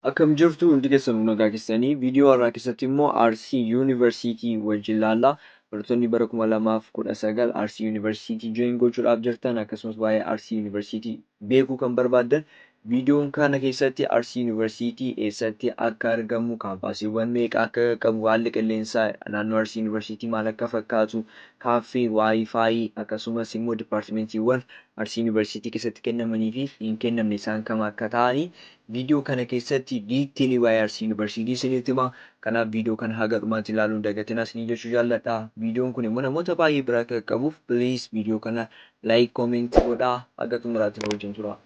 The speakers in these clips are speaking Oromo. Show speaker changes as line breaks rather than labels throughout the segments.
Akkam jirtu hundi keessanuu nagaa keessanii viidiyoo har'aa keessatti immoo Arsii Yuunivarsiitii wajjin laalla. Barattoonni bara 2019 Arsii Yuunivarsiitii join gochuudhaaf jirtan akkasumas waa'ee Arsii Yuunivarsiitii beekuu kan barbaaddan viidiyoon kana keessatti Arsii Yuunivarsiitii eessatti akka argamu, kaampaasiiwwan meeqa akka qabu, haalli qilleensaa naannoo Arsii Yuunivarsiitii maal akka fakkaatu, kaaffee, waayifaayi akkasumas immoo dipaartimentiiwwan Arsii Yuunivarsiitii keessatti kennamanii fi hin kennamne isaan kam akka ta'anii viidiyoo kana keessatti diiteelii waa'ee Arsii Yuunivarsiitii isinitti hima. Kanaaf viidiyoo kana haga dhumaatti ilaaluu hin dagatinaa isinii jechuu jaalladha. Viidiyoon kun immoo namoota baay'ee bira akka qaqqabuuf please viidiyoo kana like, comment godhaa haga xumuraatti nu wajjin tura.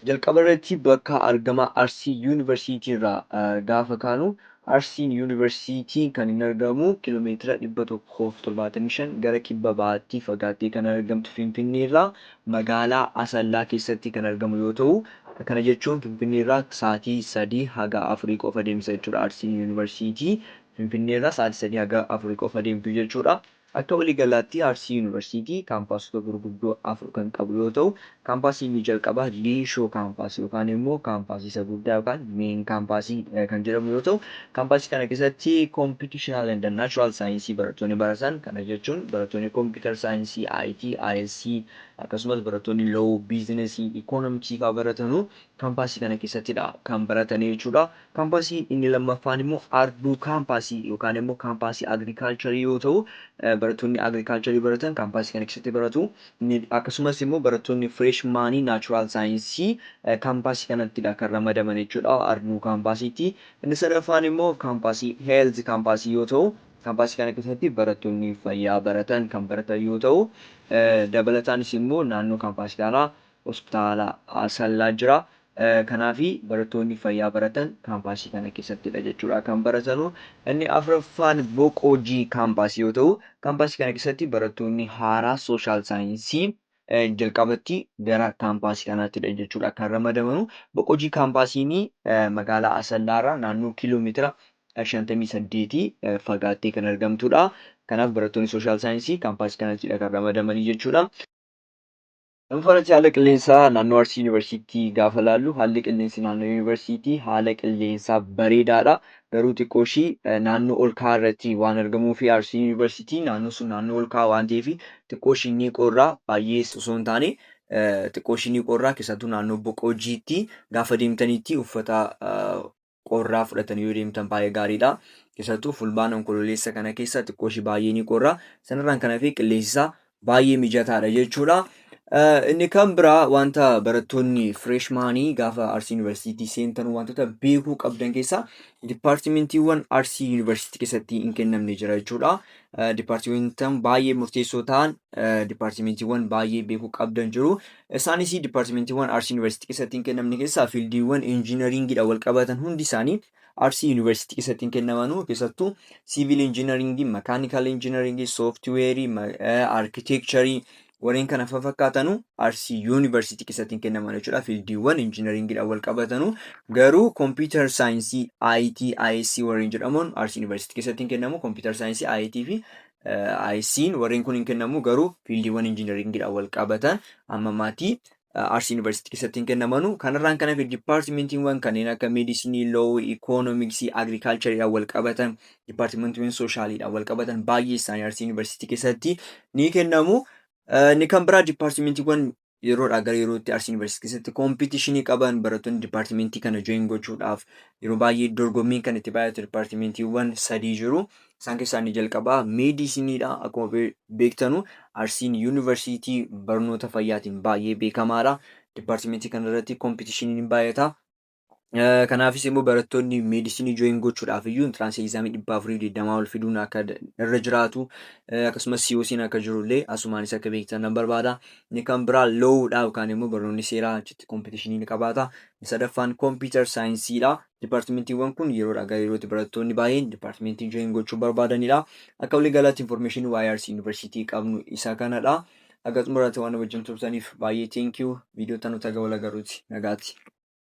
Jalqaba irratti bakka argama Arsii Yuunivarsiitii irraa gaafa kaanu Arsiin Yuunivarsiitii kan inni argamu kiiloomeetira 175 gara kibba bahaatti fagaattee kan argamtu Finfinnee irraa magaalaa Asallaa keessatti kan argamu yoo ta'u, kana jechuun Finfinnee irraa sa'aatii 3 haga 4 qofa deemsa jechuudha. Arsiin Yuunivarsiitii Finfinnee irraa sa'aatii 3 haga 4 qofa deemtu jechuudha. Akka waliigalaatti Arsii Yuunivarsiitii kaampaasota gurguddoo 4 kan qabu yoo ta'u, kaampaasii inni jalqabaa Diinshoo kaampaasii yookaan immoo kaampaasii isa guddaa yookaan meen kaampaasii kan jedhamu yoo ta'u, kaampaasii kana keessatti Computational and Natural Science barattoonni baratan kana jechuun barattoonni Computer Science, IT, ISC akkasumas barattoonni Law, Business, Economics fa'aa baratanu kaampaasii kana keessattidha kan baratanii jechuudha. Kaampaasii inni lammaffaan immoo Arduu kaampaasii yookaan immoo kaampaasii agriikaalcharii yoo ta'u, barattoonni agriikaalcharii baratan kaampaasii kana keessatti baratu. Akkasumas immoo barattoonni fireeshmaanii naachuraal saayinsii kaampaasii kanattidha kan ramadaman jechuudha Arduu kaampaasiitti. Inni sadaffaan immoo kaampaasii heelz kaampaasii yoo ta'u, kaampaasii kana keessatti barattoonni fayyaa baratan kan baratan yoo ta'u, dabalataanis immoo naannoo kaampaasii kanaa hospitaala Asallaa jira. Kanaafi barattoonni fayyaa baratan kaampaasii kana keessattidha jechuudha kan baratanu. Inni afuraffaan Boqojii kaampaasii yoo ta'u, kaampaasii kana keessatti barattoonni haaraa sooshaal saayinsii jalqabatti gara kaampaasii kanaattidha jechuudha kan ramadamanu. Boqojii kaampaasiin magaalaa Asallaarraa naannoo kiiloomeetira 58 fagaattee kan argamtudha. Kanaaf barattoonni sooshaal saayinsii kaampaasii kanattidha kan ramadamanii jechuudha. Lammaffaa haala qilleensaa naannoo Arsii Yuunivarsiitii gaafa laallu haalli qilleensi naannoo yuunivarsiitii haala qilleensaa bareedaadha. Garuu xiqqoo ishii naannoo ol ka'aa irratti waan argamuu fi Arsii Yuunivarsiitii naannoo sun naannoo ol ka'aa waan ta'eef xiqqoo ishii ni qorraa baay'ees osoo hin taane xiqqoo ishii ni qorraa keessattuu naannoo Boqojiitti gaafa deemtanitti uffata qorraa fudhatanii yoo deemtan baay'ee gaariidha. Keessattuu fulbaana onkololeessa kana keessa xiqqoo ishii baay'ee ni qorra. Sanarraan kan hafe qilleensi isaa baay'ee mijataadha jechuudha. Inni kan biraa wanta barattoonni fireeshmaanii gaafa Arsii Yuunivarsiitii seentan wantoota beekuu qabdan keessaa dipaartimentiiwwan Arsii Yuunivarsiitii keessatti hin kennamne jira jechuudha. Dipaartimentiiwwan baay'ee murteessoo ta'an dipaartimentiiwwan baay'ee beekuu qabdan jiru. Isaanis dipaartimentiiwwan Arsii Yuunivarsiitii keessatti hin kennamne keessaa fiildiiwwan injiinariingiidhaan wal qabatan hundi isaanii Arsii Yuunivarsiitii keessatti hin kennamanu. Keessattuu siivil injiinaringii, makaanikaal injiinaringii, sooftiweerii, arkitekcharii warreen kana fafakkaatanu Arsii Yuunivarsiitii keessatti hin kennaman jechuudha. Fiildiiwwan injiinaringiidhaan wal qabatanu garuu kompiitar saayinsii, IT, ISC warreen jedhaman Arsii Yuunivarsiitii keessatti hin kennamu. Kompiitar saayinsii, IT fi ISC'n warreen kun hin kennamu garuu fiildiiwwan injiinaringiidhaan wal qabatan amma maatii Arsii Yuunivarsiitii keessatti hin kennamanu. Kanarraan kan hafe dipaartimentiiwwan kanneen akka meedisinii, loo, ikoonomiksii, agriikaalchariidhaan wal qabatan, dipaartimentiiwwan sooshaaliidhaan wal qabatan baay'ee isaanii Arsii Yuunivarsiitii keessatti ni kennamu. Inni kan biraa dipaartimentiiwwan yeroodhaa gara yerootti Arsii Yuunivarsiitii keessatti koompitishinii qaban barattoonni dipaartimentii kana join gochuudhaaf yeroo baay'ee dorgommiin kan itti baay'atu dipaartimentiiwwan sadii jiru. Isaan keessaa inni jalqabaa meediisiniidha. Akkuma beektanu Arsiin Yuunivarsiitii barnoota fayyaatiin baay'ee beekamaadha. Dipaartimentii kana irratti koompitishinii ni baay'ata. Kanaafis immoo barattoonni meedisinii join gochuudhaaf iyyuu intiraansii egzaamii 420 ol fiduun akka irra jiraatu akkasumas COC'n akka jirullee asumaanis akka beektan nan barbaada. Inni kan biraa loowudha yookaan immoo barnoonni seeraa achitti kompitishinii ni qabaata. Inni sadaffaan kompiitar saayinsiidha. Dipaartimentiiwwan kun yeroodhaa gara yerootti barattoonni baay'een dipaartimentii join gochuu barbaadanidha. Akka waliigalaatti infoormeeshinii waa'ee Arsii Yuunivarsiitii qabnu isa kanadha. Akka xumuraatti waan wajjin turtaniif baay'ee thank you. Viidiyoo tanutti haga wal agarruuti. Nagaatti.